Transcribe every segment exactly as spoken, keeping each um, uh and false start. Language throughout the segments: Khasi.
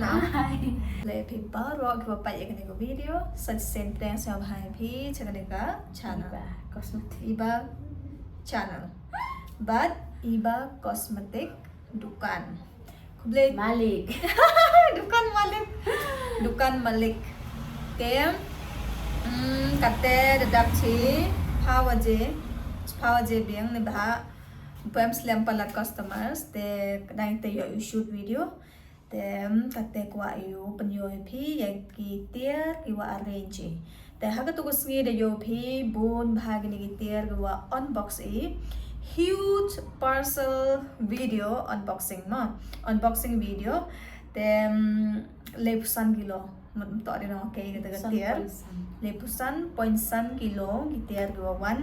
Hi. Khublei phi baroh kiba peit ïa kane ka video. Sa shisien pdiang sngewbha ïa phi sha kane ka channel. Iba Cosmetic. Iba channel. Bad Iba Cosmetic dukan. Khublei. Malik. Dukan Malik. Dukan Malik. Te, mm, kata da dap chi, phawa je, phawa je biang ne ba, bam slem palat customers, te dang te ïoh ïa u shoot video. Te, mm, kata kwah ïa u pynïoh ïa phi, ïa ki tiar, ki wa arrange. Te ha katu ka sngi da ïoh phi bun bha kine ki tiar ki wa unbox i. Huge parcel video unboxing mo. Unboxing video. Te, mm, laiphew san kilo. Mut mut ri no, okay, kata ka tiar. Laiphew san point san. Laiphew san point san kilo ki tiar ki wa wan.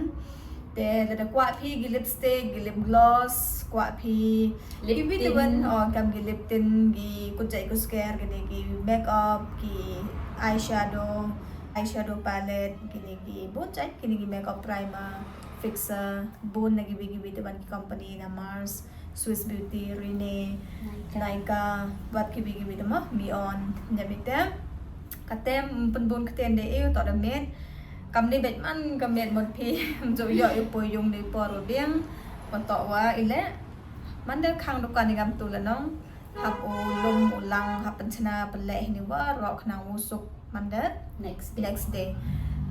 Te lada kwah phi ki lipstick, ki lip gloss, kwah phi lip tint. Ki bit wan, oh, kam ki lip tint, ki kut jait kut sker, kine ki makeup, ki eyeshadow, eyeshadow palette, kine ki bun jait, kine ki makeup primer, fixer, bun na ki bit ki bit wan ki company na Mars, Swiss Beauty, Rene, Nykaa. Nykaa, wat ki bit ki bit mo, Mion, nya bit te. Kata pynbun ktien de eu to da met. Kam ni bad man ka met mut phi. Ju ïoh ïa poi yung de por u biang. Pyntok wa ile. Man de khang dukan ni ngam tu la nong. Hap u lum u lang, hap pynchna pynleh ni wa rok khnang u suk man de. Next day. Next day.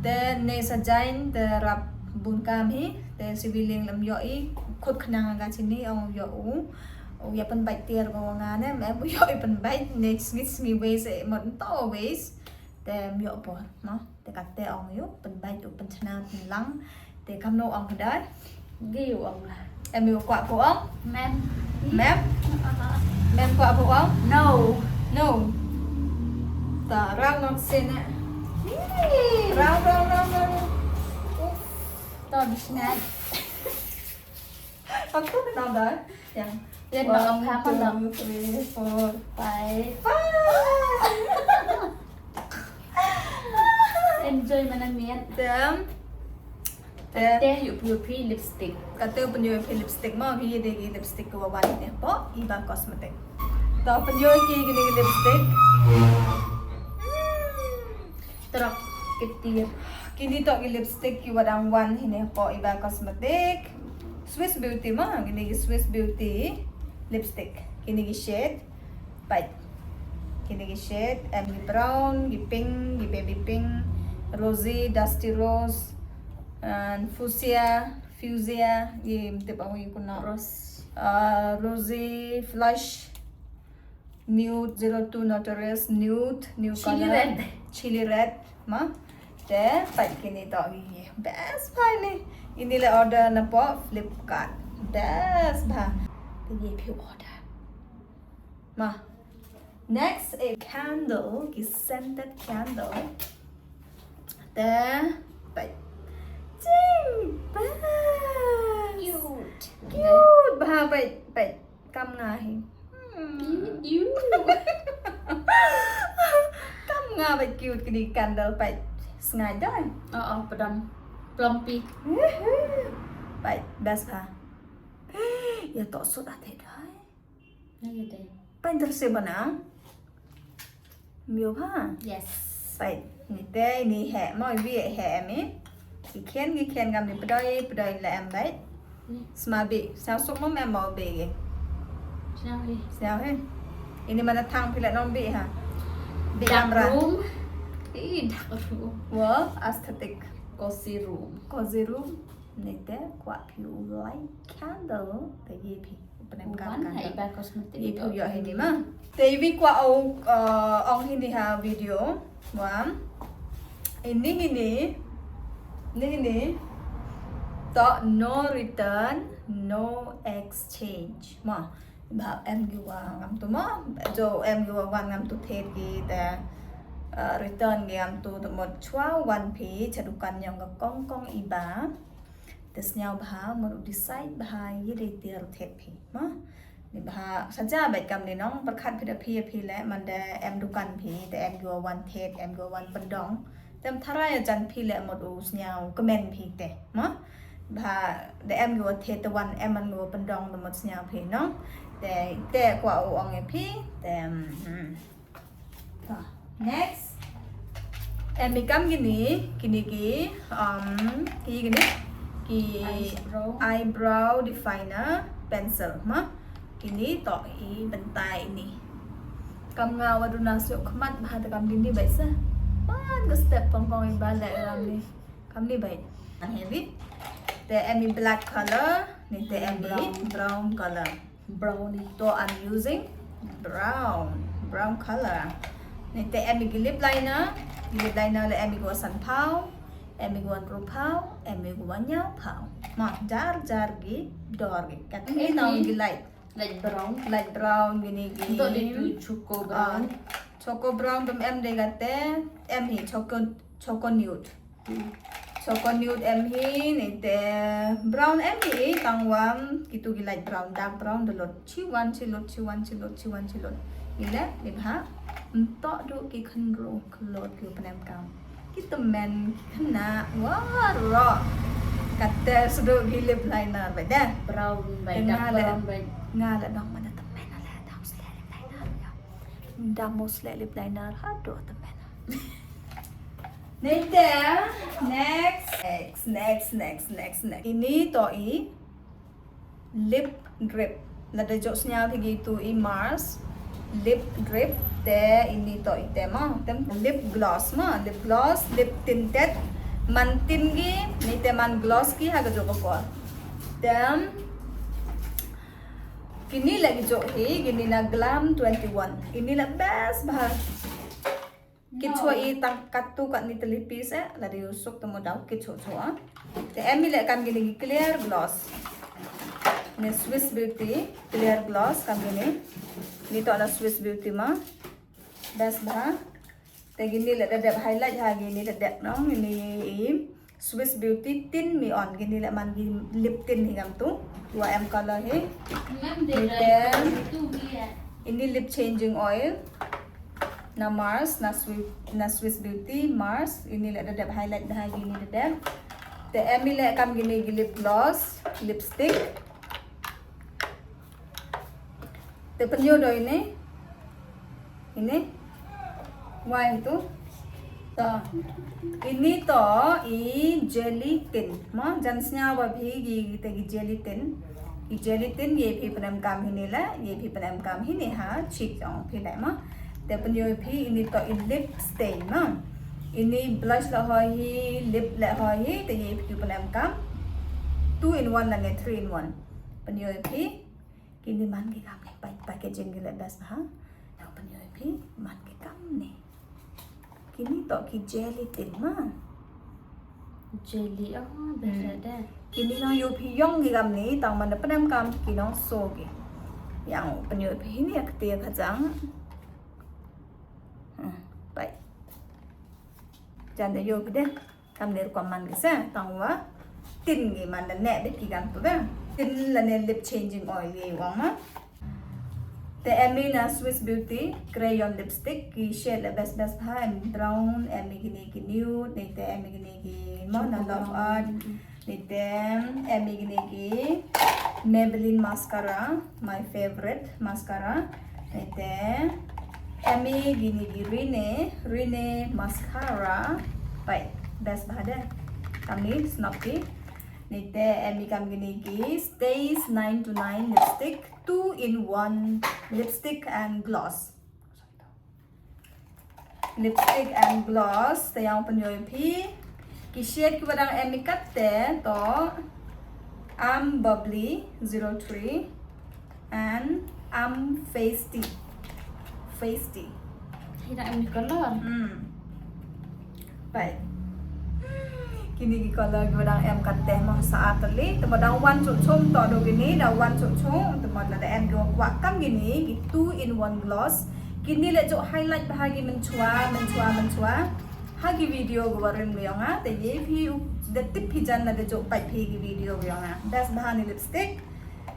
Te ne sa jain te rap bun kam hi. Te siwiling lam ïoh i. Khut khnang ka chini ong ïoh u. U ïa pynbait tiar ko nga ne. Me u ïoh i pynbait. Ne sngi sngi wei se mut to wei. Te ym ïoh por, mo. Te kata ong ïa u, pynbait u, pynchna, pynlang. Te kamno ong ka dei? Gi u ong la. Em ïa u kwah phu ong? Mem. Mem? Mem kwah phu ong? No. No. Ta rau nok sene. Rau, rau, rau, rau. Uf. To bisngai. Aku kenal dah. Yang one, two, three, four, five. Five. Enjoy mana miet. Tem. Te yu yu phi lipstick. Kata pynyoh phi lipstick mo, hi de ki lipstick ko wan ne po, Iba Cosmetic. To pynyoh ki ki lipstick. Trok kitir. Kini to ki lipstick ki wa dang wan hi ne po Iba Cosmetic. Swiss Beauty mo, kini ki Swiss Beauty lipstick. Kini ki shade. Pait. Kini ki shade, em ki brown, ki pink, ki baby pink, rosy, dusty rose, and fuchsia, fuchsia, ki tip ang ki kuna. Rose. Uh, rosy, flush, nude, zero two notorious, nude, nude color. Chili red. Chili red, ma. Te, pait kini to ki. Best pait ni. Ini le order na po Flipkart. Best ba. Te ye phi order. Ma. Next, a candle, ki scented candle. Te, pait. Ching, best. Cute. Cute, ba, pait, pait. Kam nga hi. Hmm. Cute. Kam nga ba cute kini candle pait. Sngai dai. Oh, oh, padam. Plumpy. Pait, best ba. Ya to sut ate dai. Ngai dai. Pait ter se bana. Myo ha. Yes. Pait. Ni te ni he mo wi he mi. Ki khen ki khen ngam ni pdoi pdoi la em bai. Sma bi, sñiaw suk mo em mo bi. Sñiaw hi. Sñiaw hi. Ini mana thang phi la nong bi ha. Bi dark room. Ih, dark room. Wo, aesthetic. Cozy room. Cozy room. Nete kwah phi u light candle. Te ye phi. Pynban ha Iba Cosmetic. Ye phi yoh hini ma. Te ye phi kwah u, uh, ong hini ha video. Wa. Ini hini. Ni hini. To no return, no exchange. Ma. Ba em ki wa ngam tu ma. Jo em ki wa wan ngam tu thet ki te, uh, return ki ngam tu te mut chwa wan phi cha dukan yong ka kong kong Iba. Te sñiaw bha, mut u decide bha, ye dei tiar u thet phi, ma? Ni bha, saja bait kam ni nong, pyrkhat phi da phi, phi le, man da em dukan phi, te em ki wa wan thet, em ki wa wan pyndong. Te em tharai jan phi le mut u sñiaw kmen phi te, ma? Bha, da em ki wa thet te wan, em man ki wa pyndong te mut sñiaw phi nong. Te, te kwah u ong e phi, te, hmm. Next. Em i kam kine, kine ki, um, ki kine, ki eyebrow, eyebrow definer pencil, ma. Kine to i bentai ini. Kam nga wa duna suk khmat bha te kam kine bai sa. Ban ka step pong pong i ba le ram ni. Kam ni bai. An heavy. Te em i black color, ni te em i brown color. Brownie. To I'm using brown, brown color. Ni te em i ki lip liner, ki lip liner le em i ki wa san phaw, em i ki wa hynriew phaw, em i ki wa hynñiew phaw. Ma jar jar ki dor ki. Kat ni nang ki light. Light brown. Light brown kine ki. To di tu choco brown. Choco brown dum em de kate, em hi choco, choco nude. Choco nude em hi, ni te brown em hi, tang wa kitu ki light brown, dark brown, da lut chi wan chi lut, chi wan chi lut, chi wan chi lut. Ile, ni bha, nto du ki khanru, khlot ki u pnem kam. Ki tymmen, ki khynnah, wa ro. Kate sdang ki lip liner, bai de. Brown, bai dark brown, bai. Nga le dang mana tymmen, le dang sle lip liner, ya. Dang mo sle lip liner, ha do tymmen. Ni te, next, next, next, next, next, next. Ini to i lip drip. Lada jok sñiaw phi ki tu i Mars lip drip, te ini to i te ma. Tem lip gloss ma, lip gloss, lip tinted. Man tint ki, ni te man gloss ki ha ka jok ka por. Tem kini la ki jok hi, kini na Glam twenty-one. Ini la best bha. Kit chwa i tang katu kat ni teli piece eh, la di usuk temu dau kit chwa chwa. Te em i le kam kini ki clear gloss. Ni Swiss Beauty clear gloss kam kini. Ni to na Swiss Beauty ma. Best bha. Te kini le da dep highlight ha kini da dep nong ni i Swiss Beauty tint mi on, kini le man ki lip tint hi kam tu. Wa em color hi. Ni te ini lip changing oil. Na Mars, na Swiss, na Swiss Beauty, Mars, ini le da dep highlight da kini da dep. Te em i le kam kini ki lip gloss, lipstick. Te pynyoh do ini. Ini. Why tu? To. Ini to i jelly tint. Ma, jan sñiaw wa phi ki, te ki jelly tint. Ki jelly tint ye phi pnem kam hini le, ye phi pnem kam hini ha, cheek jong phi le ma. Te pynyoh phi ini to i lip stain ma. Ini blush la hoi hi, lip la hoi hi, te ye phi pnem kam. Two in one la ne three in one. Pynyoh phi. Kini man ki kam ni, pa-, packaging ki le best bha. Nang pynyoh phi, man ki kam ni. Kini to ki jelly tint ma. Jelly, oh, best de. Kini nang yoh phi yong ki kam ni, tang man da pnem kam, ki nang so ki. Yang pynyoh phi ni ak te ka jang. Hmm, bai. Jan da yoh phi de. Kam ne rukom man ki sa, tang wa tint ki man da ne bit ki kam tu da. Tint la ne lip changing oil ye wang ma. Te em i na Swiss Beauty crayon lipstick, ki shade la best best bha, em brown, em i kini ki nude, ni te em i kini ki mo na Love Art, ni te em i kini ki Maybelline mascara, my favorite mascara. Ni te em i kini ki Rene, Rene mascara. Bai, best bha de. Kam ni snob ki. Ni te em i kam kini ki Stays nine to nine lipstick, two in one lipstick and gloss. Lipstick and gloss, te yang pynyoh phi. Ki shade ki wa dang em i kat te to Ambubbly zero three and Am Feisty. Feisty. Hi da em i color. Hmm. Bai. Kini ki color ki wa dang em kat te mo sa at li. Te mo dang wan chuk chung to do kini, da wan chuk chung, te mo la da em ki wa kwah kam kini, ki two in one gloss. Kini le jok highlight bha ki mynchwa, mynchwa, mynchwa. Ha ki video ki wa rim ki yong nga, te ye phi u, da tip phi jan la da jok pait phi ki video ki yong nga. Best bha ni lipstick.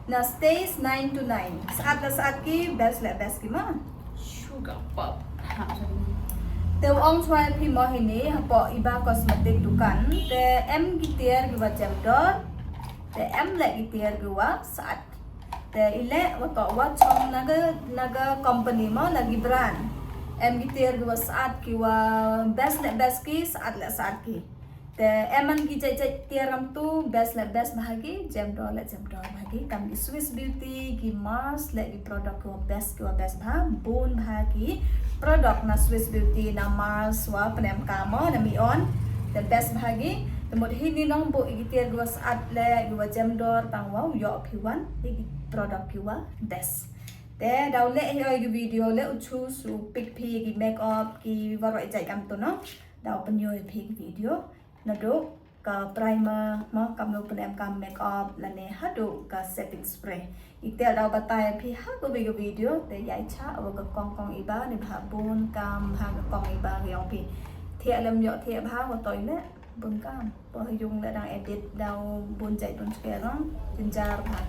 Na Stays nine to nine. Saat la saat ki, best la best ki ma. Sugar pop. Ha, sorry. Te ong chwa phi mo hini, hapoh Iba Cosmetic dukan. Te em ki tiar ki wa jem dor. Te em le ki tiar ki wa saat. Te ile wa to wa chong na ka, na ka company mo, na ki brand. Em ki tiar ki wa saat ki wa best le best ki, saat le saat ki. Te em man ki jait jait tiar kam tu, best le best bha ki, jem dor le jem dor bha ki. Kam ki Swiss Beauty, ki Mars le ki product ki wa best, ki wa best bha, bun bha ki product na Swiss Beauty, na Mars, wa Pnem Ka mo, na Mion. Te best bha ki. Te mut hi ni nong bu ki tiar ki wa saat le ki wa jem dor, tang wa u yoh phi wan ki product ki wa best. Te daw le hi oi ki video le u choose u pick phi ki makeup ki wa roi jait kam tu no. Daw pynyoh phi ki video. Naduh ka primer mo, kam no Pnem Ka makeup lane haduh ka setting spray. I te daw batai phi ha ka video, te yai cha wa ka kong kong i ba ni bha bun kam ha ka kong i ba yong phi. Thiah lem yoh thiah bha wa toi le bun kam. Poi yung le dang edit daw bun jait bun chke rong, jynjar bha.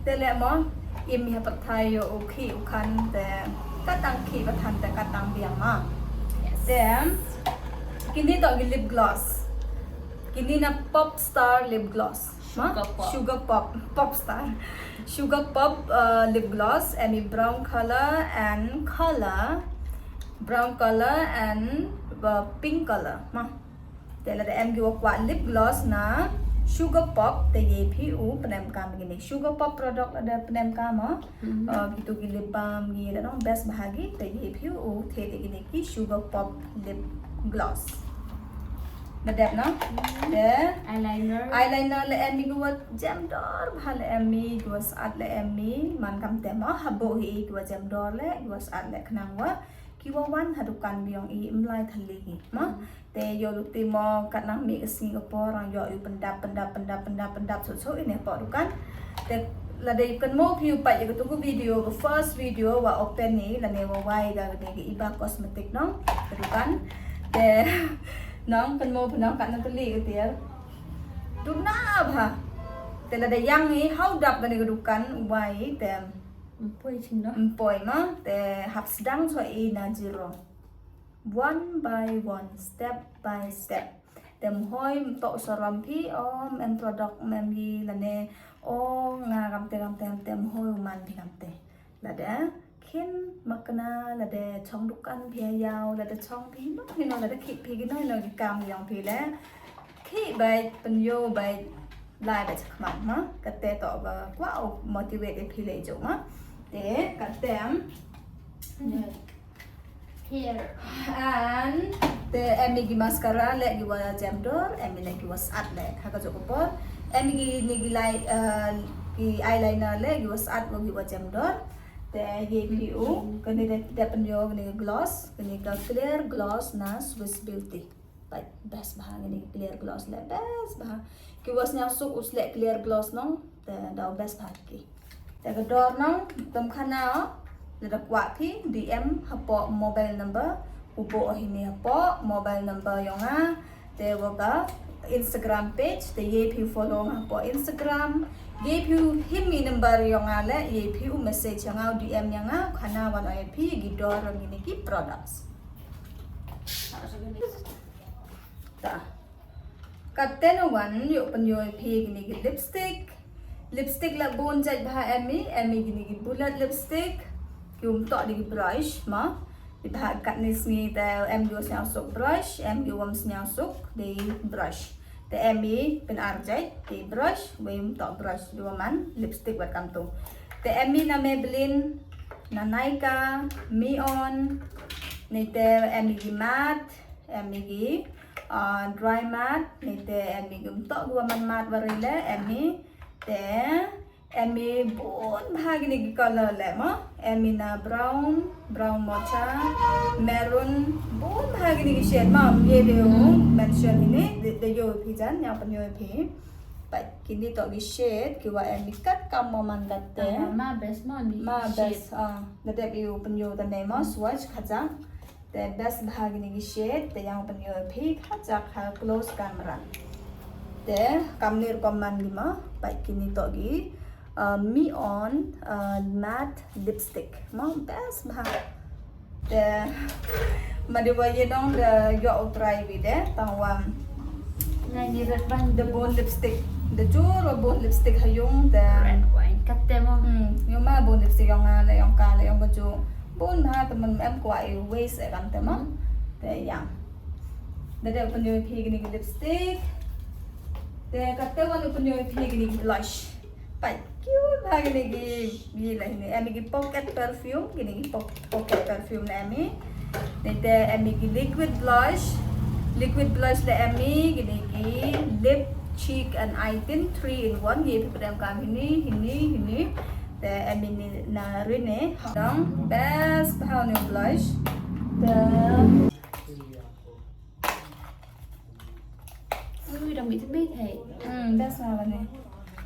Te le mo, im ha pathai yoh u khi u khan te, katang khi ba than te katang biang ma. Te kini to ki lip gloss. Kini na Pop Star lip gloss. Ma? Sugar Pop. Sugar Pop, Pop Star. Sugar Pop, uh, lip gloss, em i brown color and color. Brown color and, uh, pink color. Ma? Te lada em ki wa kwah lip gloss na Sugar Pop, te ye phi u Pnem Ka ma kini. Sugar Pop product lada Pnem Ka ma. Uh, kitu ki lip balm ki la nong best bha ki, te ye phi u the te kini ki Sugar Pop lip gloss. Ba dep no? Te eyeliner. Eyeliner le em i ki wa jem dor bha le em i ki wa saat le em i, man kam te ma, ha bu hi i ki wa jem dor le ki wa saat le khnang wa ki wa wan ha dukan biang i mlai thali ki ma. Te yoh luti mo kat nang mi ka sngi ka por rang yoh i pyndap pyndap pyndap pyndap pyndap so so i ne po dukan. Te lada i kynmaw phi u pat ya ka tu ka video, ka first video wa open i lane wa wai ka ne ka Iba Cosmetic nong ka dukan. Te nong kynmaw phi nong kat nang teli ka tiar. Duna bha. Te lada yang i hau dap ka ne ka dukan wai te. Mpoi chino. Mpoi ma te hap sdang so i na zero. One by one, step by step. Te mhoi mtok saram phi, o, em product em yi lane, o, nga kam te kam te kam te mhoi man phi kam te. Lada khin makna lada chong dukan phi yaw, lada chong phi no, you know, lada khi phi no, you know, ki kam yong phi le. Khi bai pynyo bai lai bai chakmat ma, kate to ba kwa motivate phi le jo ma. Te kate am. Here. And te em i ki mascara le ki wa jem dor, em i le ki wa sat le. Ha ka jok por. Em i ki ni ki lai, uh, ki eyeliner le ki wa sat wa ki wa jem dor. Te ye phi u, kani de, de pynyo kani gloss, kani ka clear gloss na Swiss Beauty. Best bha kini clear gloss le best bha. Ki wa sñiaw suk u sleh clear gloss nong, te daw best bha ki. Te ka dor nong, tum khana o, lada kwah phi, D M hapoh mobile number, u bo o hini hapoh mobile number yong nga, te wa ka Instagram page, te ye phi follow nga hapoh Instagram, ye phi u himi number yong nga le, ye phi u message yong nga, u D M yong nga, khana wan o ye phi, ki dor yong kini ki products. Ta. Kate no wan yoh pynyo phi kini ki lipstick. Lipstick la bun jait bha em i, em i kini ki bullet lipstick. Ki um tok di ki brush ma. Di bha kat ni sngi te em ki wa sñiaw suk brush, em ki wa sñiaw suk di brush. Te em i pyn ar jait di brush, wa um tok brush di wa man lipstick wat kam tu. Te em i na Maybelline, na Nykaa, Mion, ni te em i ki matte, em i ki, uh, dry matte, ni te em i ki um tok ki wa man matte wa ri le, em i te, em i bun bha kini ki color le ma, em i na brown, brown mocha, maroon, bun bha kini ki shade ma, ye de u mention ini, de, de yo phi jan, yang pynyo phi. Pat kini tok ki shade, ki wa em i kat kam ma man kat te. Ah, ma best ma ni ma shade. Best, ah, da dep i u pynyo ta ne ma swatch kajak. Te best bha kini ki shade, te yang pynyo phi kajak ha close camera. Te kam ni rukom man ki ma, pat kini tok ki, uh, Mion, uh, matte lipstick. Ma best bha. Te ma di wa ye nong da yoh u try bi de, tang wa. Nga ni red ban. Da bun lipstick. Da jur wa bun lipstick ha yung da. Red wine. Kate mo. Hmm, yung ma bun lipstick yong nga le, yong ka le, yong ka ju. Bun bha te man em kwah i waste e kan te mo. Te yang. Da dei u pynjoi phi kini ki lipstick. Te kate wan u pynjoi phi kini ki blush. Pat cute bha kini ki, ki la hini em ki pocket perfume, kini ki po-, pocket perfume la em i. Ni te em ki liquid blush. Liquid blush la em i, kini ki lip, cheek and eye tint three in one. Ye phi pdem kam hini, hini, hini. Te em ni na Rene. Dang best bha ni blush. Te Ui, dang bit bit hai. Hmm, best bha ni.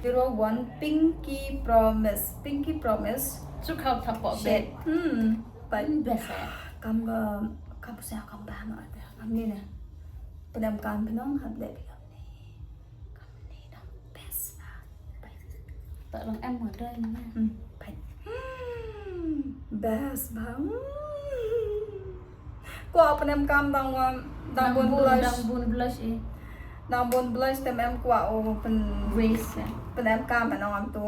Zero one Pinky Promise. Pinky Promise. Chu khau thap po shade. Hmm. Pat best hai. Kam ka, kam sa kam bha ma ta. Kam ni na. Pdem kam pynong hap le phi kam ni. Kam ni dang best bha. Pat. Ta long em ma dai ni. Hmm. Pat. Hmm. Best bha. Hmm. Kwah pdem kam dang wan, dang bun blush. Dang bun blush eh. Dang bun blush te em kwah u pyn waste eh. Pdem kam nong am tu.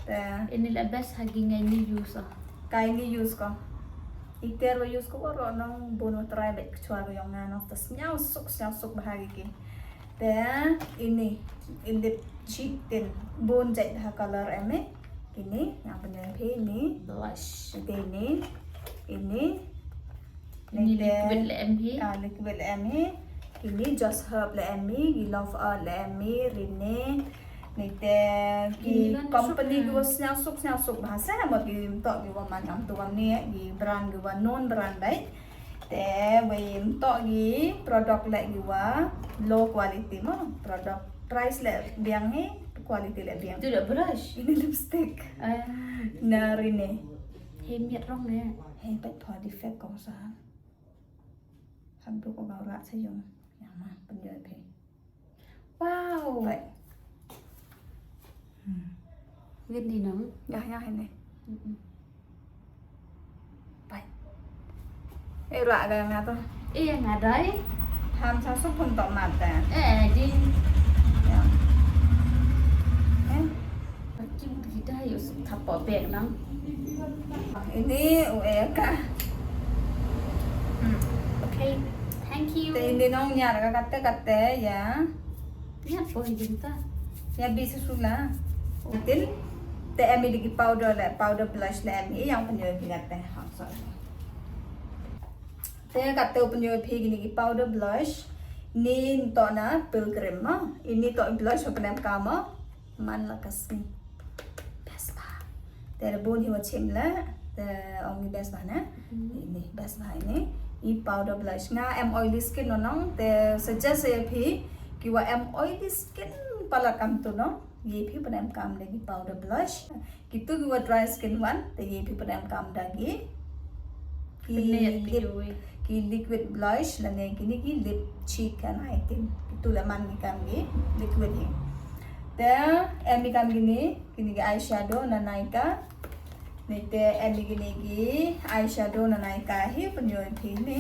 Te ini la best ha ki ngai ni use ah. Kai ni use ko. Iter wa use ko wa ro nong bun wa try bet kchwa ko yong nga nong te sniaw suk, sniaw suk bha ki ki. Te ini, in lip cheek tint bun jait ha color em eh. Kini, yang pynjoi phi ini. Blush. Te ini, ini. Ini liquid la em hi. Ah, liquid la em hi. Kini Just Herb la em hi, ki Love Art la em hi, Rene. Ni te ki company ki wa sniaw suk, sniaw suk bha sa, mo ki mtok ki wa man am tu wa ni, ki brand ki wa known brand bai. Te wei mtok ki product la ki wa low quality mo, product price la biang hi, quality la biang. Tu la brush. Ini lipstick. Ah. Na Rene. He miat rong ne. He pat pha defect kong sa. Hap duk o bau rak sa yung. Yang ma pynjoi phi. Wow. Pat. Hmm. Ngin di nong. Ya, ya, ini. Mm-mm. Pat. Eh, rak ga nga tu. Eh, nga dai. Ham sa sup pun tok mata. Eh, di. Ya. Eh. Kim kita yuk thap pop bek nang. Ini u eka. Hmm. Okay. Thank you. Te ini nong nyar ka kate kate ya. Nyar po hi jinta. Ya bi sesula. Tin. Te em i digi powder le, powder blush le em i yang pynjoi phi kate. Ha, sorry. Te kate u pynjoi phi kini ki powder blush. Ni to na Pilgrim mo. Ini to blush u pynjoi ka mo. Man la ka sngi. Best bha. Te da bun hi wa chim le, te ong ni best bha ne. Ini best bha ini. I powder blush nga em oily skin no nong, te suggest ya phi ki wa em oily skin palat kam tu no. Ye phi pynjoi kam de ki powder blush. Ki tu ki wa dry skin wan, te ye phi pynjoi kam da ki. Ki lip, ki liquid blush lane kini ki lip, cheek and eye tint. Ki tu la man ki kam ki liquid hi. Te em i kam kini, kini ki eyeshadow na Nykaa. Ni te em i kini ki eyeshadow na Nykaa hi pynjoi phi ni.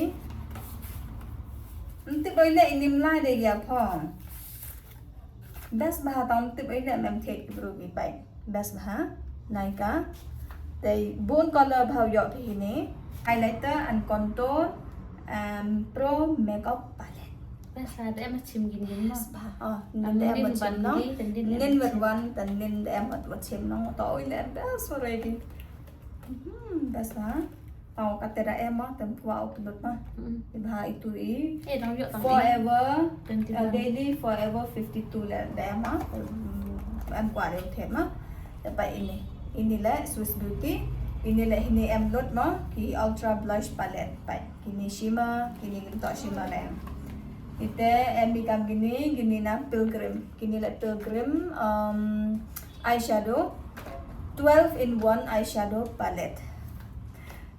Nti boi le ini mla de ya phong. Best bha tang tip ai le mem thied ki bru ki bai. Best bha. Nykaa. Te bun color bha yoh phi hini. Highlighter and contour, um, pro makeup palette. Best bha, te em chim gin gin ma. Best bha. Oh, nin te em chim nong. Nin wet wan, te nin te em wet chim nong. To oi le best already. Hmm, best bha. Tau kate da em ma, tem kwah u pynlut ma. Bha itu i. Eh, dang yoh tang forever, twenty one. Daily forever fifty two le da em ma. Em kwah de u thied ma. Te pa ini. Ini le Swiss Beauty. Ini le hini em lut ma. Ki ultra blush palette pa. Kini shimmer, kini ngi to shimmer le em. Ite em i kam kini, kini na Pilgrim. Kini le Pilgrim, um, eyeshadow. Twelve in one eyeshadow palette.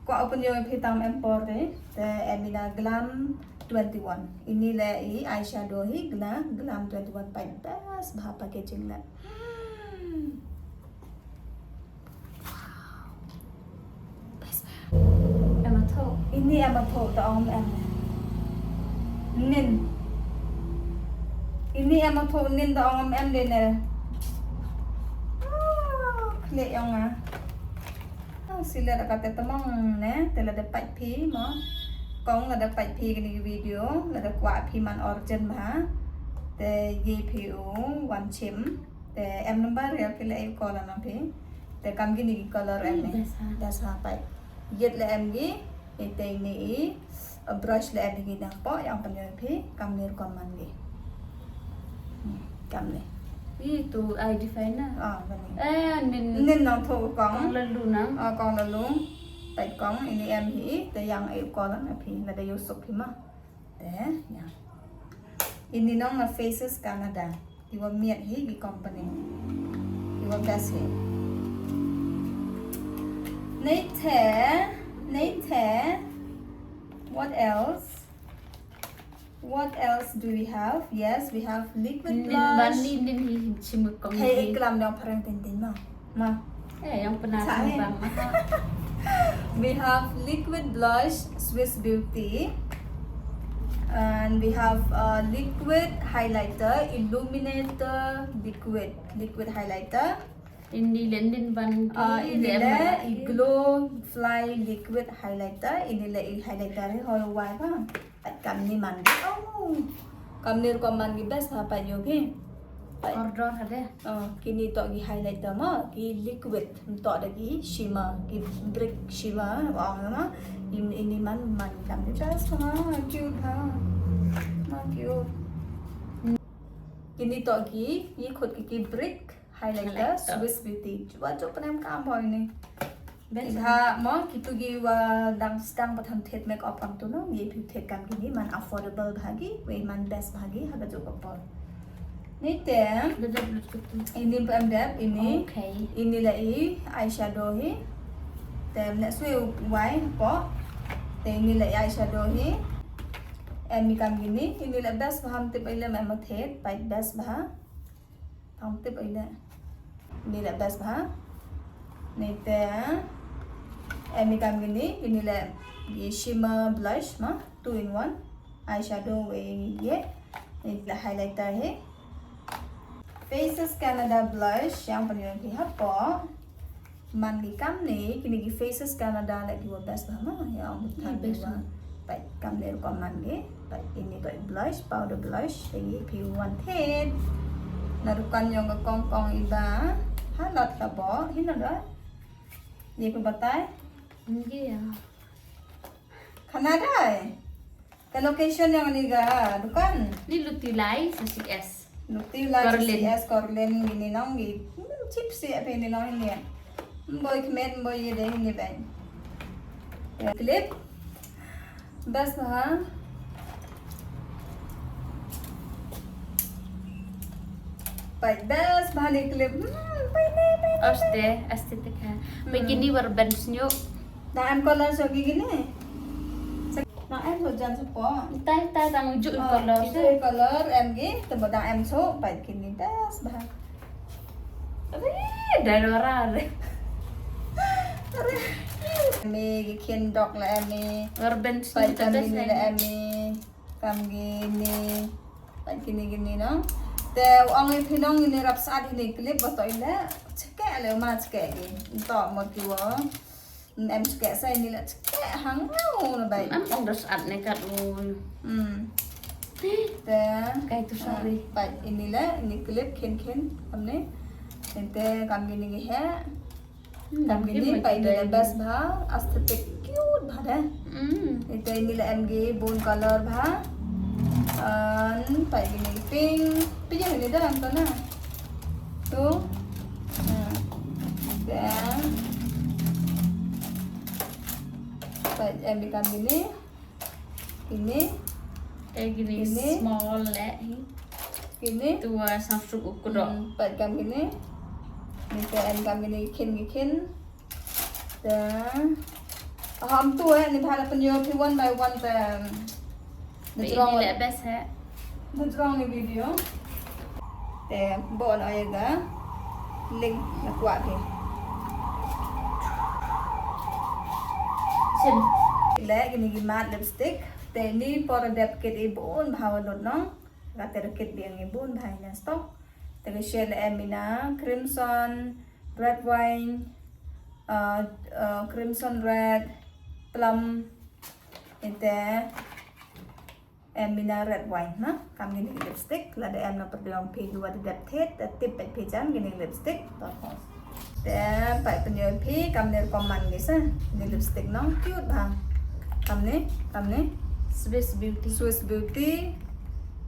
Kwah u pynjoi phi tang em por te, te em i na Glam twenty one. Ini le i eyeshadow hi gla, Glam twenty one pa best bha packaging le. Hmm. Wow. Best bha. Em a tho. Ini em a tho ta ong em. Nin. Ini em a tho nin ta ong em de ne. Ah, kle ong a. Sila da kata temong ne, te lada pait phi mo. Kong lada pait phi kini ki video, lada kwah phi man urgent bha. Te ye phi u wan chim. Te em number ya ki la e call na phi. Te kam kini ki color em ne. Best ha. Best ha pait. Yet la em gi, e te ini i, a brush la em gi na po, yang pynyo phi, kam ni rukom man gi. Hmm, kam ni. Ih, tu ai define na. Ah, bani. Eh, nin. Nin nang tho kong. Kong lalu nang. Ah, kong lalu. Tai kong, ini em hi, te yang e call na phi, na da yusuk phi ma. Te, ya. Ini nong na Faces Canada. Ki wa miat hi ki company. Ki wa best hi. Nei te, nei te. What else? What else do we have? Yes, we have liquid blush. Nin ban ni nin hi chimut kong. Hey, iklam dong parang tintin ma. Ma. Eh, yang pernah sembang. We have liquid blush, Swiss Beauty. And we have a liquid highlighter, Illuminator liquid, liquid highlighter. Ini lendin ban. Ah, ini le i Glow Fly liquid highlighter. Ini le i highlighter hi hol wai ba. At kam ni man. Oh. Kam ni rukom man ki best ha pa yo ki. Order hade. Oh, kini to ki highlighter ma, ki liquid, to da ki shimmer, ki brick shimmer, wa ma, in ini man man kam ni just ha, cute ha, ma cute. Kini to ki, ye khut ki ki brick highlighter, Swiss Beauty. Chuba chuba nem kam boy ni. Best ha mo kitu gi wa dang stang pat ham thied makeup kam tu no, ye phi thied kam kini man affordable bha gi, wei man best bha gi ha ka juk ka por. Ni te ini pem dep ini. Okay. Ini la i eyeshadow hi. Te ne sui wai po. Te ini la i eyeshadow hi. Em mi kam kini, ini la best bha ham tip ai le ma thied, pait best bha. Thong tip ai le. Ni le best bha. Ni te. Em mi kam kini, ini le i shimmer blush ma, two in one. Eyeshadow wei ye. Ni le highlighter hi. Faces Canada blush yang pynyo ki ha po. Man ki kam ni, kini ki Faces Canada la ki wa best bha ma, ya ong ki kam ni wa. Pait kam ni rukom man ki, pait ini pait blush, powder blush, lagi phi wan thied. Na rukan yong ka kong kong iba, ha lat ka bo, hi na da. Ye ko batai? Ngi ya. Canada eh. Ka location yong ni ka dukan. Ni Lutilai sa C S. Lutilai sa C S Corlin gini nong gi. Hmm, chips ya pe ni nong ni. Mboi kmet mboi ye deh ni ben. Ya, clip. Best ha. Pai best bha ni clip. Hmm, pai ni, pai ni. Aste, aesthetic ha. Pai gini war ben snyo. Dang em color so gi gini. Dang em so jan so po. Tai tai dang ju color. Ju color em gi, tebo dang em so, pai kini best bha. Are, dai ora are. Are. Mi gi kin dok la em mi. War ben snyo. Pai kini la em mi. Kam kini. Pai kini kini no. Te ong i phinong ini rap saat ini clip ba to ile. Cheke le ma cheke gi. To mo ki wo. Em cheke sa ini la cheke hang ngau na bai. Em ong das at ne kat un. Hmm. Te. Kai tu sorry. Pai ini le ini clip khin khin amne. Ente kam kini ki he. Kam kini pai ni la best bha, aesthetic cute bha da. Ite ini la em gi bone color bha. An pai kini pink, pink ini da am to na. Tu. Then pai em gi kam kini. Kini. Eh, kini small le hi. Kini. Tu wa sang suk u kudok. Hmm, pat kam kini. Ni te em kam kini khin ki khin. Te. Aham tu eh, ni bha la pynyo phi one by one te. Ni jrong le best he. Ni jrong ni video. Te bon oi ga link na kwah phi. Sim. Le kini ki matte lipstick. Te ni por dep kit i bun bha wa lut nong. Ka te kit biang i bun bha i na stock. Te ka shade la em i na crimson, red wine, uh, uh, crimson red, plum, ite, em, mina red wine, na? Kam kine ki lipstick, lada em na pyrdiong phi, ïa wa da dep thied, da tip bad phi jan kine ki lipstick. Te pait pynïoh phi, kam ne rukom man ki sa, kine lipstick nong cute bha. Kam ne, kam ne. Swiss Beauty. Swiss Beauty.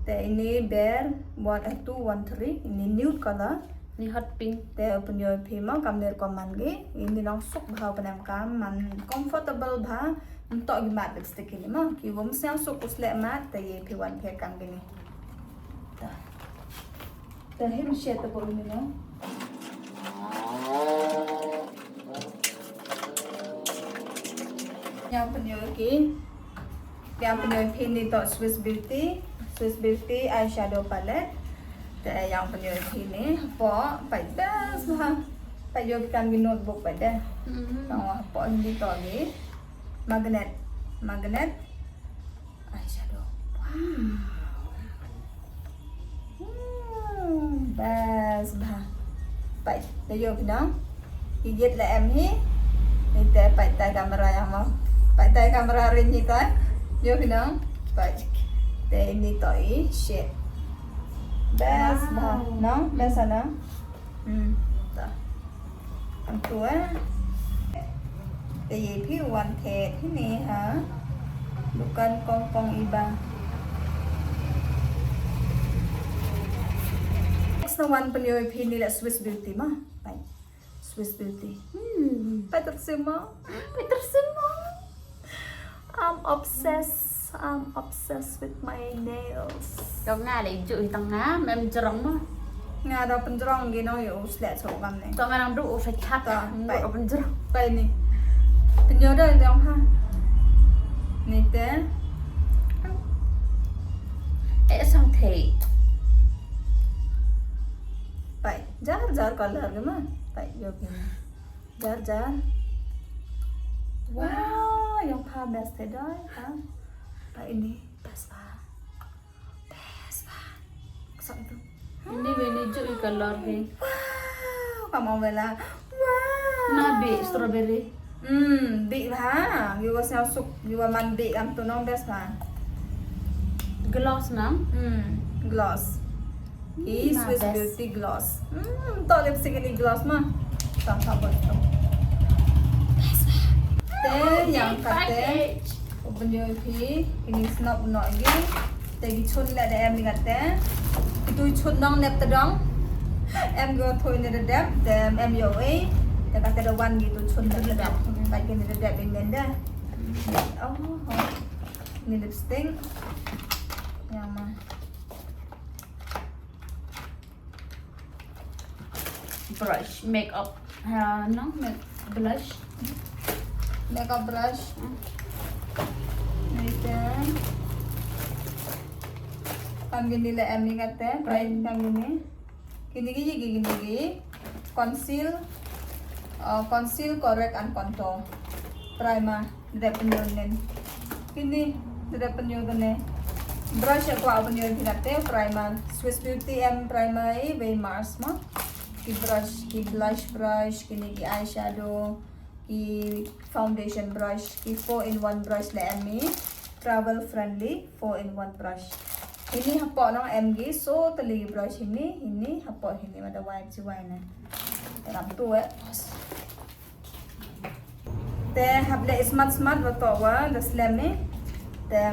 Te ini Bare one, eh, two one three, ini nude color. Ni hot pink. Te pynïoh phi mo kam ne rukom man ki. Ini nong suk bha u pynemkam, man comfortable bha. Ntok ki mat lipstick ini mo. Ki wom seng suk u sleh mat, te ïa phi wan phi kam kini. Ta. Te him shet te por ini mo. Ïa pynïoh ki. Ïa pynïoh phi ni to Swiss Beauty, Swiss Beauty eyeshadow palette. Te ïa pynïoh phi ni hapoh, pait best bha. Pait ïoh phi kam ki notebook pait de. Mhm. Tang hapoh ni to ni. Magnet, magnet eyeshadow. Wow. Hmm, best bha. Pait, te ïoh phi nong. Ki jit la em hi. Ni te pait tai kamera ïa mo. Pait tai kamera rin ni to. Ïoh phi nong. Pait. Te ni to i shit. Best bha. Wow. Nong, best bha nong. Hmm, ta. Ang tua. Te ïa phi wan thied hi ni ha. Dukan kong kong iba. Next na wan pynïoh phi ni la Swiss Beauty mo. Pait. Swiss Beauty. Hmm. Pait tersim mo. Pait tersim mo. I'm obsessed. I'm obsessed with my nails. Dong nga le ju hi tang nga mem jrong mo. Nga da pynjrong gi nong ïa u sleh so kam ne. To nga nang du u sa chat. To, nang du pait. U pynjrong. Pait ni. Pynïoh da dong ha. Ni te. Eh, sang thei. Pait. Jar jar color gi ma. Pait ïoh gi ma. Jar jar. Wow, ïong pha best te doi, ha. Pait ini best bha. Best bha. Sok itu. Ini bini ju i color hi. Wow, kam ong bela. Wow. Na bi strawberry. Hmm, bi bha. Ïa wa sñiaw suk, ïa wa man bi kam tu nong best bha. Gloss nang? Hmm, gloss. Ki Swiss Beauty gloss. Hmm, to lipstick ini gloss ma. Tang sabon to. Te ïa kate. U pynïoh phi, ini snob noh gi. Te ki chun le da em ni kate. Kitu chun nong nep tadong. Em go thoi ni da dep, te em ïoh ei. Te kate da wan kitu chun nep tadong. Kate ni da dep in men da. Oh, oh. Ni lipstick. Ïa ma. Brush, makeup. Ha, no, make blush. Makeup brush. Hmm. Ite. Kam kini le em ni kate, primer kam kini. Kini ki, kini ki. Conceal, uh, conceal, correct and contour. Primer. Dep pynïoh nen. Kini, dep pynïoh kane. Brush ïa kwah pynïoh phi kate primer. Swiss Beauty em primer i wei Mars ma. Ki brush, ki blush brush, kini ki eyeshadow, ki foundation brush, ki four in one brush le em i. Travel friendly four in one brush. Ini hapoh nong em gi so teli brush ini, ini hapoh ini mada wipe ci wai na. Dalam tu eh. Te hap leh smat smat wa to wa da slem ni. Te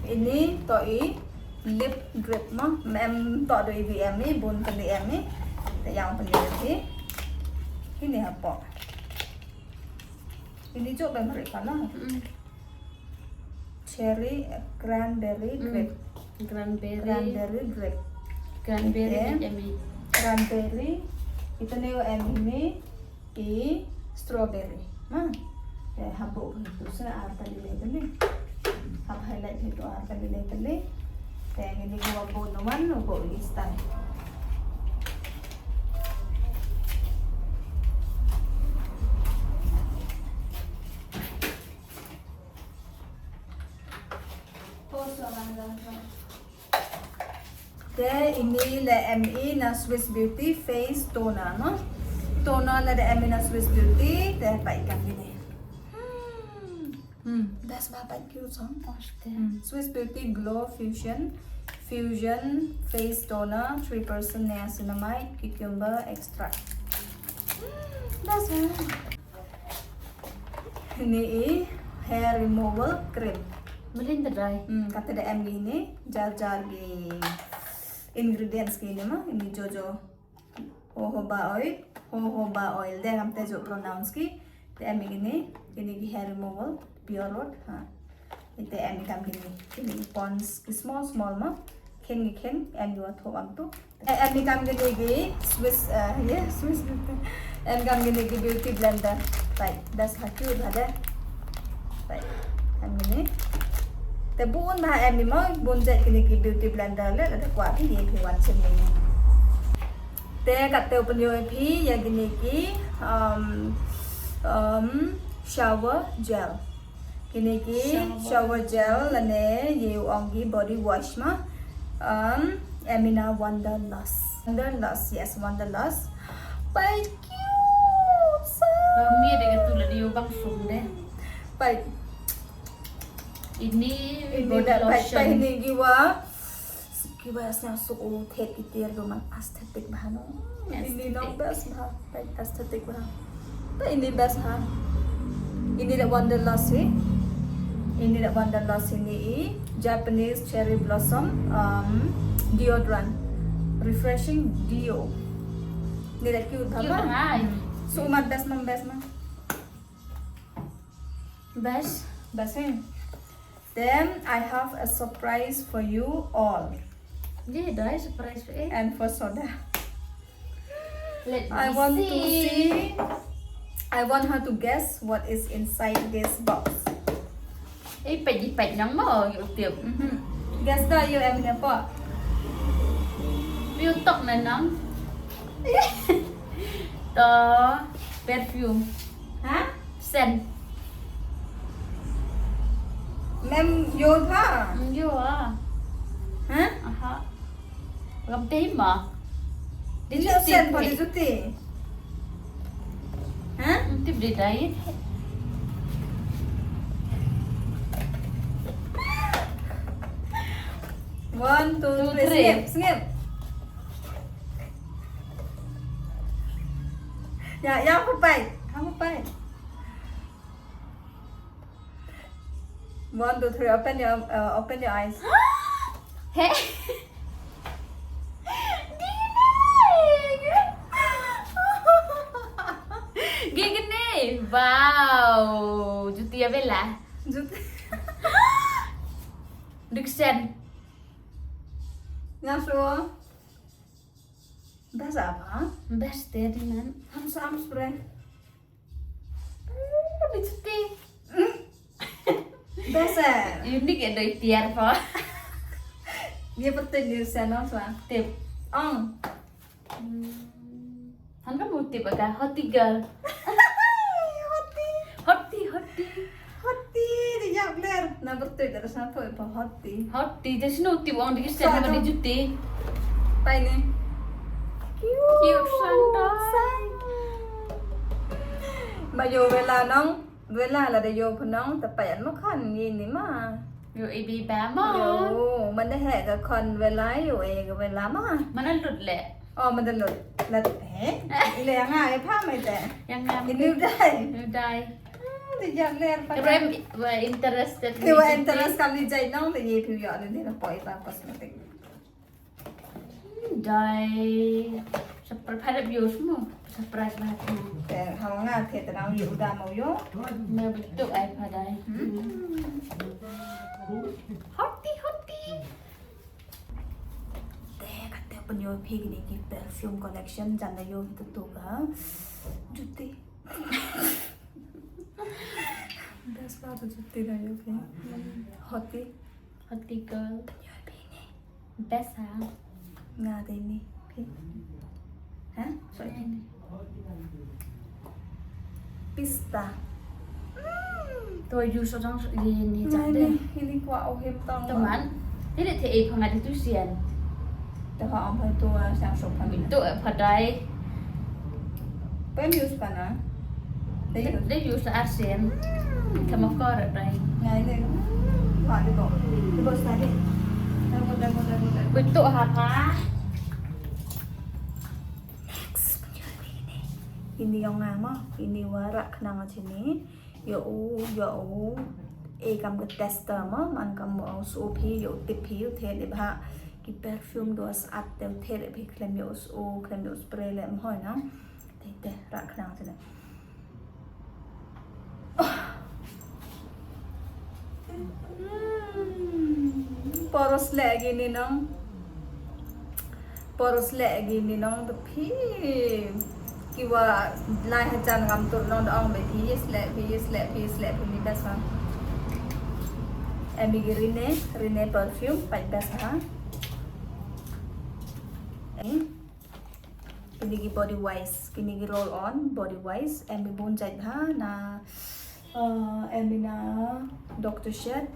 ini to i lip grip mo. Em to do i bi em ni bun pynli em ni. Te yang pynli em ni. Ini hapoh. Ini juk ba mari color. Cherry, eh, cranberry, grape. Cranberry. Cranberry, grape. Cranberry, em i. Cranberry. Ito ni em ini. I strawberry. Ma. Te hap buh tu sna ar tali le tali. Hap highlight tu ar tali le tali. Te ini ko buh nuan, buh i style. Te ini le em i na Swiss Beauty face toner no. Toner lada em ïa na Swiss Beauty, te peit kam kine. Hmm, best bha, peit cute song. Osh te. Hmm, Swiss Beauty Glow Fusion, Fusion Face Toner, three percent niacinamide, cucumber extract. Hmm, best bha. Ine i hair removal cream. Mlien te dei. Hmm, kata da em ine, jar jar ki ingredients ki ine ma, ine jojo. Jojoba oil, jojoba oil, de kam te ju pronounce ki, te em kine, kine ki hair removal, Pure Root, ha. Te em kam kine, kine ki Pond's ki small small ma, khein ki khein, em ki wa thoh am tu. Te em kam kine ki Swiss, eh, yeah, Swiss beauty. Em kam kine ki beauty blender. Peit, best ha, cute ha de. Peit, em kine. Te bun bha em ni mo, bun jait kine ki beauty blender leh, lada kwah phi ïa phi wan shim ni. Te kat te u pynïoh ïa phi ïa kine ki, um, um, shower gel. Kine ki shower gel lane ïa u ong ki body wash ma. Um, em ïa na Wanderlust. Wanderlust, yes, Wanderlust. Peit cute sa. Ba mi de ka tu la di u bang sum de. Peit. Ini ini body da peit, lotion. Peit ini ki wa. Ki wa sna su u thet ki tiar ko man aesthetic bha no. Ini nong best bha, peit aesthetic bha. Peit ini best ha. Ini da Wanderlust hi. Ini da Wanderlust ini i Japanese cherry blossom, um, deodorant. Refreshing deo. Ini da cute bha. Cute bha. Hmm. Su man best man best man. Best. Best eh. Then I have a surprise for you all. Ye, dai surprise for eh. And for Soda. Let I me want to see. See. I want her to guess what is inside this box. Eh, peit, peit nang mo, ïa u tip. Mhm. Guess da ïa em ne po. Ïa u tok na nang. To perfume. Ha? Sen. Mem yo tha. Mm, yo ah. Ha? Aha. Ngam te ma. Did you sen pa did you te? Ha? Tip did I? One, two, two, three, three. Sngip, sngip. Ya, ya, hapai, hapai. One, two, three, open your, uh, open your eyes. Hey. Gini. Wow. Juti ya Bella. Juti. Duksen. Ngaso. Best apa? Best deh, di man. Hams, hams, bre. Bichuti. Best eh. Unik ya doi tiar po. Dia betul dia sana swa. Tip. Ong. Hmm. Han ka mu tip ka hoti girl. Hoti. Hoti, hoti. Hoti di yak ler. Na betul dari sana po pa hoti. Hoti, jadi sino tip ong di sana di juti. Pai ni. Cute. Cute santai. Ba yo Bella nong, Bella lada yo pynong, te payan ma khon ïa ini ma. Yo ibi ba ma. Yo, man da heh ka khon Bella, yo e ka Bella ma. Man da lut leh. Oh, man da lut. Lut, eh? Ile nga e pha mai te. Yang ngam. Ini u dai. U dai. Ah, di jam ler pa. Kira em, wa interested. Kira wa interest kam ni jai nong, te ye phi yo ni, ni na poi ba cosmetic. Dai. Surprise, pha dep use mo. Surprise ba tu. Te, ha nga te te nang use da mo yo. Me betul ai pha dai. Hmm. Hoti, hoti. Te, kate pynyoh phi kini ki perfume collection jan da yo tu tu ka. Juti. Best ba tu juti da yo phi. Hoti. Hoti girl. Pynyoh phi ni. Best ha. Nga dei ni. Phi. Ha? Sorry. Pista. To yu so jang so ye ni jang de. Ini kwa o hem tang. Teman. Ini te e phang ada tu sian. Te ha am tu sang so phang. Tu phadai. Em use ka na? They use. They use arsem. Kama kor rai. Ngai ne. Hmm, wah, they go. They go study. They go, they go, they go, they go. Betul haka. Next, ini. Ini ïong nga mo. Ini wa rak khnang ïa chini. Ïa u, ïa u. E kam ka tester mo, man kam mo u su phi, ïa u tip phi, u thied ïa bha. Ki perfume do sat te u thied ïa phi khlem ïa u su, khlem ïa u spray lem hoi na. Te te rak khnang te. Hmm, poros leh kini nong. Poros leh kini nong te phi. Ki wa lai hajan ngam tur nong da ong be phi yes leh, phi yes leh, phi yes leh, phi ni best one. Em bi ki Rene, Rene perfume, pait best ha. Eh. Kini ki body wise, kini ki roll on body wise, em bi bun jait ha na, uh, em bi na Doctor Shed,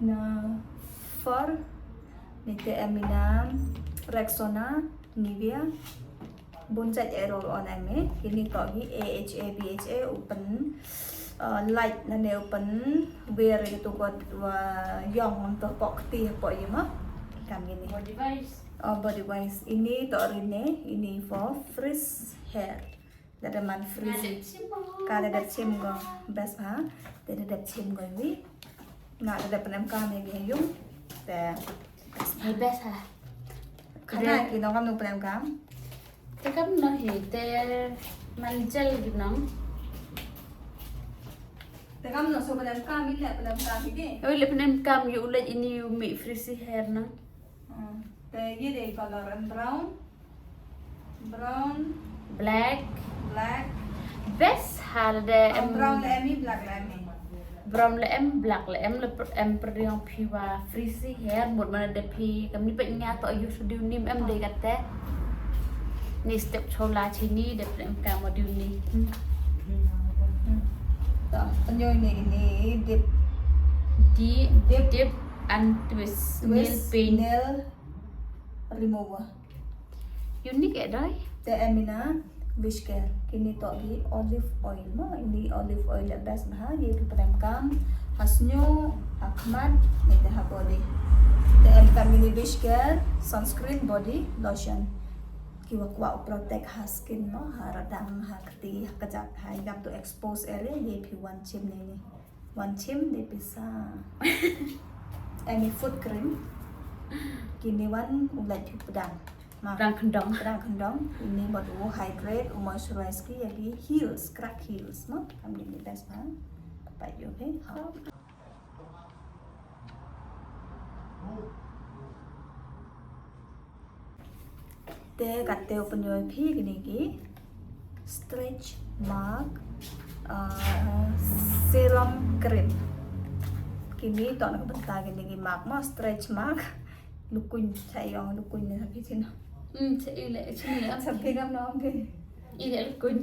na Fur, nite em bi na Rexona, Nivea, bun jait e roll on em e, kini to ki A H A, B H A, u pyn, uh, light na ne u pyn, wear gitu kot wa yong untuk pok ti pok yema, kam kini. Body wise. Oh, body wise. Ini to Rene, ini for frizz hair. Dada man frizzy. Ka dada chim go. Best ha. Dada dep chim go wi. Nga dada pynem kam ïa ki ha ïung. Te. Hai best ha. Khana ki nong kam nu pynem kam. Te kam no hi te man gel ki nong. Te kam nu su pynem kam, ïa pynem kam hi de. Oi le pynem kam ïa u leh ini ïa u mih frizzy hair nong. Hmm. Te ye de color em brown. Brown. Black. Black. Best ha de Em em. Brown le em hi, black le em hi. Brown le em, black le em, le per- em pyrdiang phi wa frizzy hair, mut mana de phi kam ni peit nga to use diu ni em de kate. Ni step chola chini de pynem kam diu ni. Hmm. Hmm. To, pynyoh ini, ini dip. Di Dip. Dip and twist. Nail Twist, paint. Nail remover. Unique eh dai. Te em ina Wishcare. Kini to ki olive oil mo. Ini olive oil le best bha. Ye ki pynem kam ha sniew, ha khmat, ne te ha body. Te em kam ini Wishcare sunscreen body lotion. Ki wa kwah u protect ha skin mo, ha radang, ha kti, ha kjat, ha ïap to expose area, ye phi wan chim ne ni. Wan chim de pisa. Em i foot cream. Kini wan u lait phi pdang. Ma. Pdang khyndong. Pdang khyndong. Ini bad u hydrate, u moisturize ki ïa ki heels, crack heels mo. Kam ini best bha. Pait ïa u, okay. Ha. Te kate u pynyoh phi kini ki stretch mark, uh, serum cream. Kini to na ka bynta kini ki mark mo, stretch mark. Lukuñ, cha ïong lukuñ ne sa phi chin. Hmm, cha i le chini am. Sa phi kam na phi. I le lukuñ.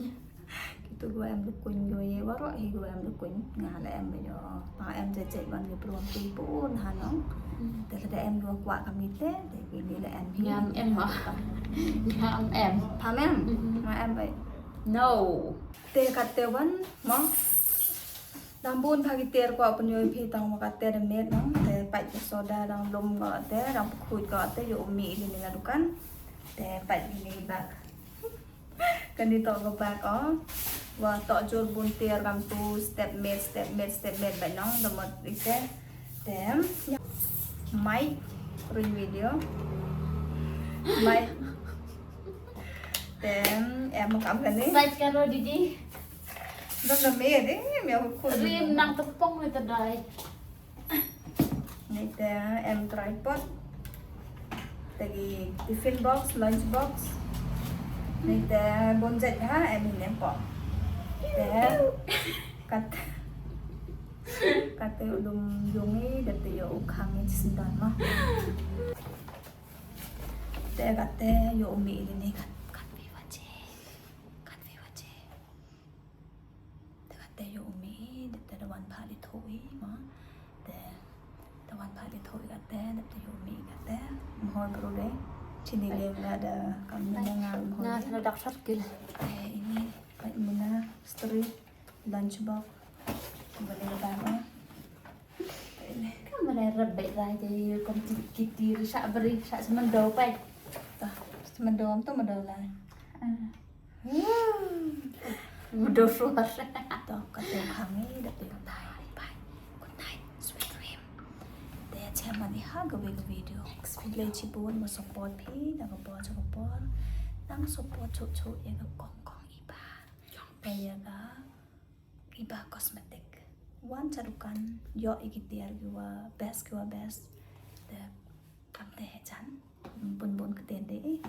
Kitu gu em lukuñ gu ye waroh hi gu em lukuñ. Nga la em ba yo. Pa em je je ban gu pruang ti pun ha nong. Te lada em gu kwah kam ite, te kini la em hi. Ngam em ma. Ngam em. Pam em? Nga em ba. No. Te kate wan mo. Dang bun bha ki tiar kwah pynyoh phi tang ma kate da miet nong. Te pait ka soda dang lum ko te, dang pkhuid ko te, ïoh u mih kini la dukan. Te pait kini bag. Kani to ka bag o. Wa to jur bun tiar kam tu step miet, step miet, step miet ba nong da mot ite. Te. Mic ring video. Mic. Te em kam kani. Sait karo didi. Dong da miet eh, em ïa u khun. Rim nang tepong ni tadai. Ni te em tripod. Te ki tiffin box, lunch box. Ni te bun jait ha em ni em pok. Te kat kate u lum ïung i da te ïoh u khang i chisyndan ma. Te kate ïoh u mih i ni kat kat phi wa che. Kat phi wa che. Te kate ïoh u mih, te te da wan pha li tho i ma. Te te wan pha li tho i kate, te te ïoh u mih kate. Mhoi bro de. Chini lem da da kam ni na ngal. Nga sa dak sat kil. Eh, ini, pait muna, stri, lunchbox. Boleh ba ma. Kam boleh rebek lah jadi kom kiti, kiti, sa beri, sa semendo pai. Tah, semendo am tu mendo lah. Mendo suar. Tah, kata kami dah tu. Bye, bye. Good night, sweet dream. Te chem mani ha kawei ka video. Khublei chibun ba support phi na ka por sha ka por. Nang support chuh chuh ïa ka Kong Kong Iba. Te ïa ka Iba Cosmetic. Wan cha dukan, ïoh ïa ki tiar kiwa best, kiwa best. Te kam te heh jan. Bun bun ktien de.